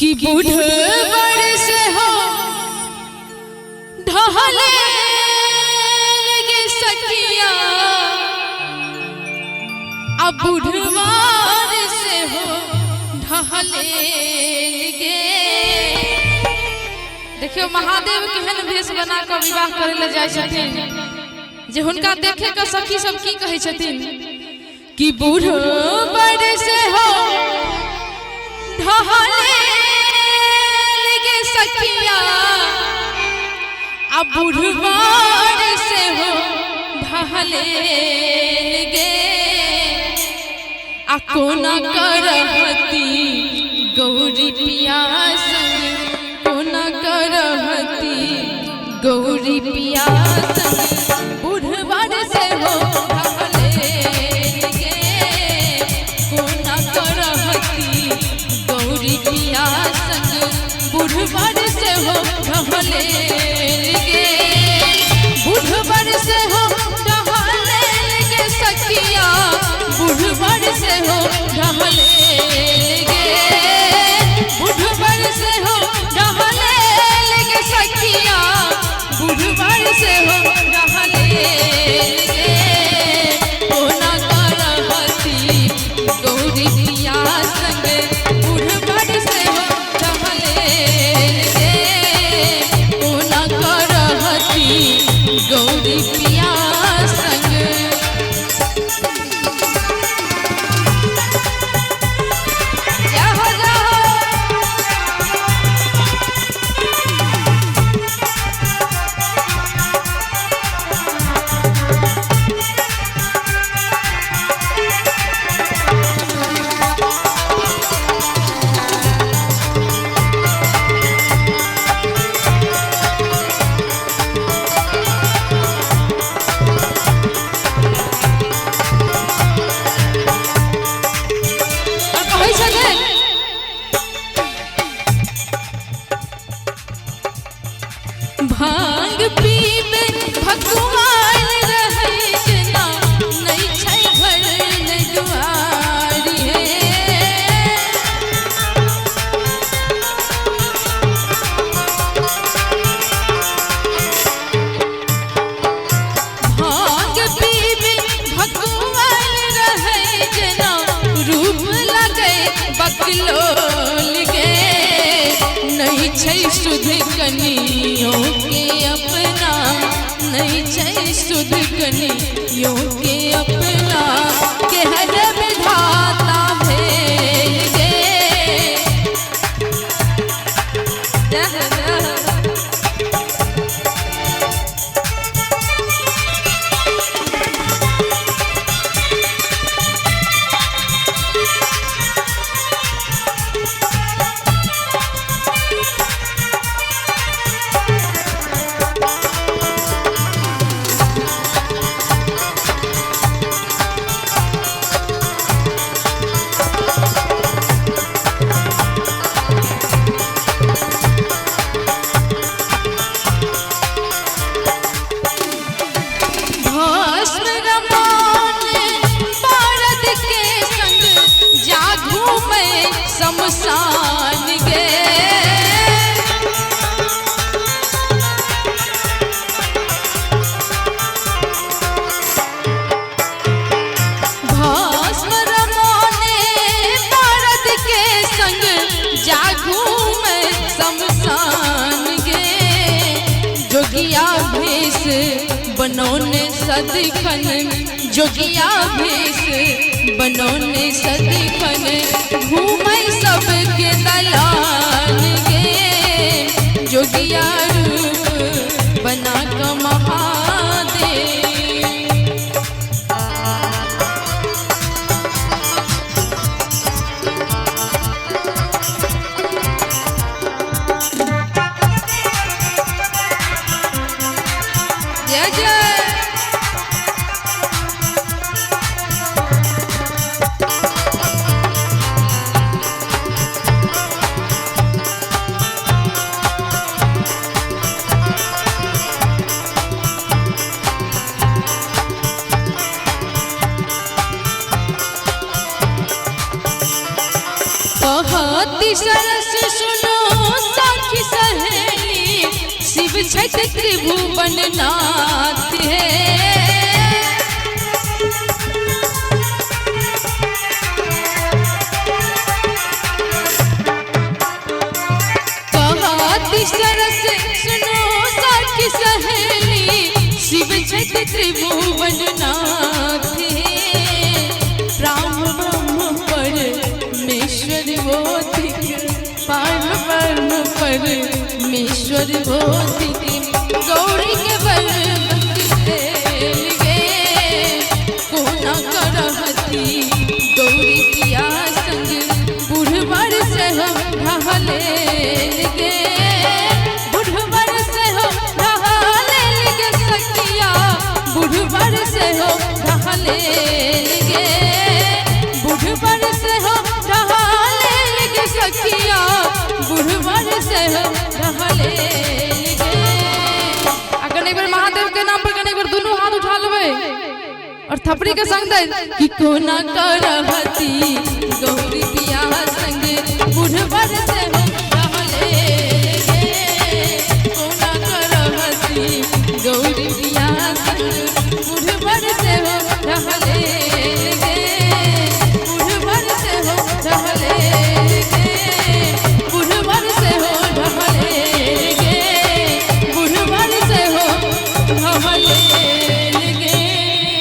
कि बूढ़ से हो ढहले गे सखिया, अब बूढ़वार से हो ढहले गे। देखियो महादेव केहन भेष बना के विवाह करे ले जाय छथिन जे हुनका देखे के सखी सब की कहै छथिन कि बूढ़ बड़ से हो ढहले गे सखिया, अब बूढ़वार से हो ढहले गे। आ कोना करहती गौरी पिया संग, कोना करहती गौरी पिया संग, बूढ़वार से हो ढहले गे। कोना करहती गौरी पिया संग, बूढ़वार से हो ढहले गे। बूढ़वार से हो ढहले गे सखिया, बूढ़वार से हो ढहले गे। बूढ़वार से हो ढहले गे सखिया, बूढ़वार से हो ढहले गे। कोना करहती गौरी पिया संग, बूढ़वार से हो ढहले गे। कोना करहती गौरी पिया संग। भांग पीबे भगवान रहै जेना, नहि छै घर नहि दुआरी हे। भांग पीबे भगवान रहै जेना, रूप लगै बकलोल गे। नहीं छै सुध कनियों के अपना, नहीं छै सुध कनियों के अपना, के हर विधाता भेल गे। शमशान गे। भस्म रमोने भारत के संग जागू मैं शमशान गे। जोगिया भेष बनौने सदखन, जोगिया भेष बनौने सदखन, घूमै सबके दलान गे। जोगिया रूप बना क महादेव। जय जय। कहती सरस्वती सरस सुनो सखी सहेली, शिव छथि त्रिभुवन नाथ हे। कहती सरस सुनो सखी सहेली, शिव छथि त्रिभुवन नाथ हे। राम ब्रह्म परमेश्वर वो थिक, पार ब्रह्म परमेश्वर वो थिक, गौरी के बर देल गे। कोना करहती गौरी पिया संग बुढ़बर से हो रहलेल गे, बुढ़बर से हो रहलेल गे सखिया, बुढ़बर से हो रहलेल गे, बुढ़बर से हो रहलेल गे सखिया, बुढ़बर से हो रहलेल गे। आ कने एक बेर महादेव के नाम पर कने एक बेर दुनू हाथ उठा लेबै और थपड़ी के संग दे कि कोना करहती गौरी पिया संग बुढ़बर से हो